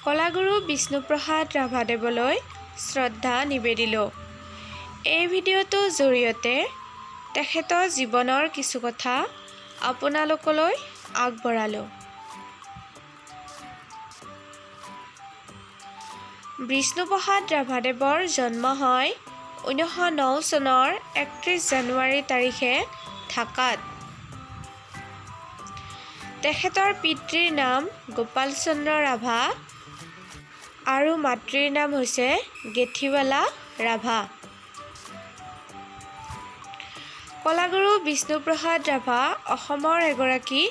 কলাগুৰু বিষ্ণুপ্ৰসাদ ৰাভাদেৱলৈ শ্ৰদ্ধা নিবেদিলোঁ। এই ভিডিঅ'টোৰ জৰিয়তে তেখেতৰ জীৱনৰ কিছু কথা আপোনালোকলৈ আগবঢ়ালোঁ। বিষ্ণুপ্ৰসাদ ৰাভাদেৱৰ জন্ম হয় 1909 চনৰ 31 জানুৱাৰী তাৰিখে ঢাকাত। তেখেতৰ পিতৃৰ নাম গোপাল চন্দ্ৰ ৰাভা আৰু মাতৃৰ নাম হৈছে গেথিৱালা ৰাভা। কলাগুৰু বিষ্ণুপ্ৰসাদ ৰাভা অসমৰ এগৰাকী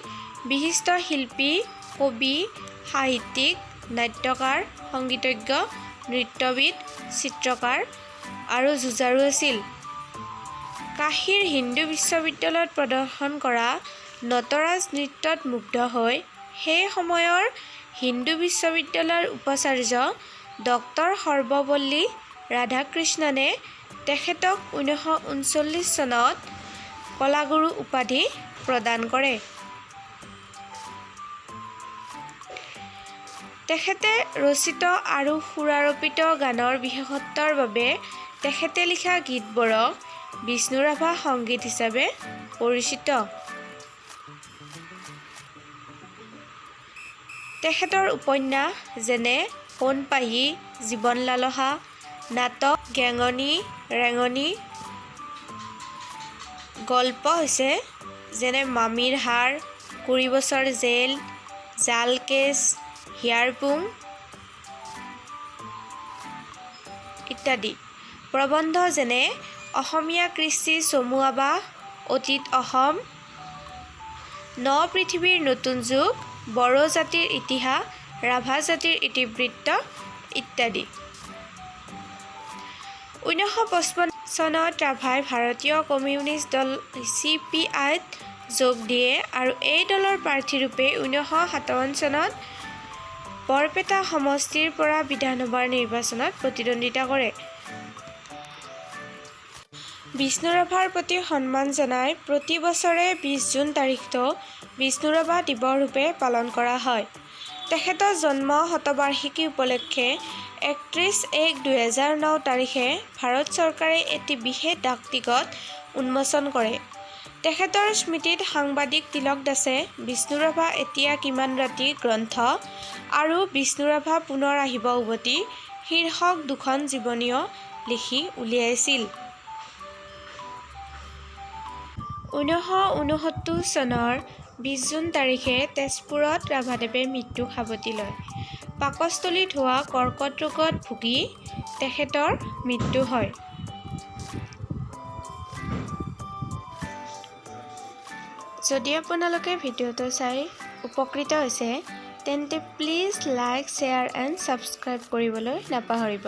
বিশিষ্ট শিল্পী, কবি, সাহিত্যিক, নাট্যকাৰ, সংগীতজ্ঞ, নৃত্যবিদ, চিত্ৰকাৰ আৰু যুঁজাৰু আছিল। কাশীৰ হিন্দু বিশ্ববিদ্যালয়ত প্ৰদৰ্শন কৰা নটৰাজ নৃত্যত মুগ্ধ হৈ সেই সময়ৰ হিন্দু বিশ্ববিদ্যালয়ৰ উপাচাৰ্য ডক্টৰ সৰ্বপল্লী ৰাধাকৃষ্ণনে তেখেতক 1939 চনত কলাগুৰু উপাধি প্ৰদান কৰে। তেখেতে ৰচিত আৰু সুৰাৰোপিত গানৰ বিশেষত্বৰ বাবে তেখেতে লিখা গীতবোৰক বিষ্ণুৰাভা সংগীত হিচাপে পৰিচিত। তেখেতৰ উপন্যাস যেনে সোণপাহী, জীৱন লালসা, নাটক গেঙনি ৰেঙনি, গল্প হৈছে যেনে মামীৰ হাড়, 20 বছৰ জেল, জাল কেছ, হিয়াৰ পুং ইত্যাদি। প্ৰবন্ধ যেনে অসমীয়া কৃষ্টি চমু আভাস, অতীত অসম, ন পৃথিৱীৰ নতুন যুগ, বড়ো জাতিৰ ইতিহাস, ৰাভা জাতিৰ ইতিবৃত্ত ইত্যাদি। 1955 চনত ৰাভাই ভাৰতীয় কমিউনিষ্ট দল চি পি আইত যোগ দিয়ে আৰু এই দলৰ প্ৰাৰ্থীৰূপে 1957 চনত বৰপেটা সমষ্টিৰ পৰা বিধানসভাৰ নিৰ্বাচনত প্ৰতিদ্বন্দ্বিতা কৰে। বিষ্ণুৰাভাৰ প্ৰতি সন্মান জনাই প্ৰতি বছৰে 20 জুন তাৰিখটো বিষ্ণুৰাভা দিৱস ৰূপে পালন কৰা হয়। তেখেতৰ জন্ম শতবাৰ্ষিকী উপলক্ষে 31/1/2009 তাৰিখে ভাৰত চৰকাৰে এটি বিশেষ ডাকটিকট উন্মোচন কৰে। তেখেতৰ স্মৃতিত সাংবাদিক তিলক দাসে বিষ্ণুৰাভা এতিয়া কিমান ৰাতি গ্ৰন্থ আৰু বিষ্ণুৰাভা পুনৰ আহিব উভতি শীৰ্ষক দুখন জীৱনীও লিখি উলিয়াইছিল। 1969 চনৰ 20 জুন তাৰিখে তেজপুৰত ৰাভাদেৱে মৃত্যুক সাৱটি লয়। পাকস্থলীত হোৱা কৰ্কট ৰোগত ভুগি তেখেতৰ মৃত্যু হয়। যদি আপোনালোকে ভিডিঅ'টো চাই উপকৃত হৈছে তেন্তে please like, share and subscribe কৰিবলৈ নাপাহৰিব।